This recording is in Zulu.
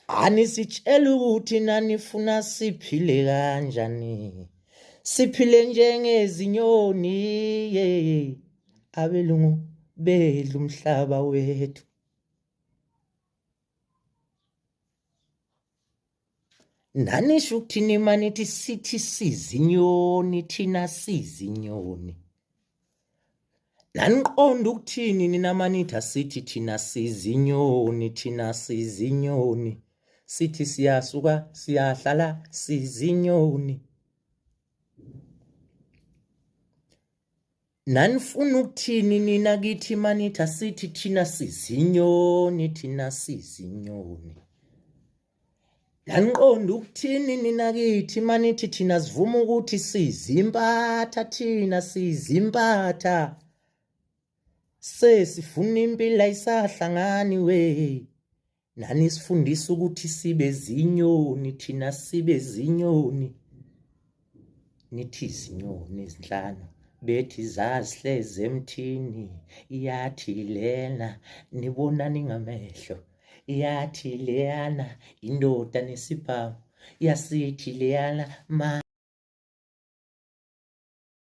Anisitshela ukuthi nanifuna siphile kanjani. Siphile njengezinyoni ye. Abelungu bedla umhlaba wethu. Nanisho ukuthini manithi sithi sizinyoni thina sizinyoni. Naniqonda ukuthini nina manithi asithi thina sizinyoni thina sizinyoni. Sithi siyasuka siyahlala sizinyoni. Nanifuna ukuthini nina kithi manithi asithi thina sizinyoni thina sizinyoni. Naniqonda ukuthini nina kithi manithi thina sivuma ukuthi sizimpatha thina sizimpatha. Sesifuna impilo ayisahlangani we. Nani sifundisa ukuthi sibe zinyoni thina sibe zinyoni. Nithi izinyoni ezinhlanu bethi zazihlezi emthini iyathi lena nibonani ngamehlo iyathi leyana indoda nesibhamu yasithi leyana ma.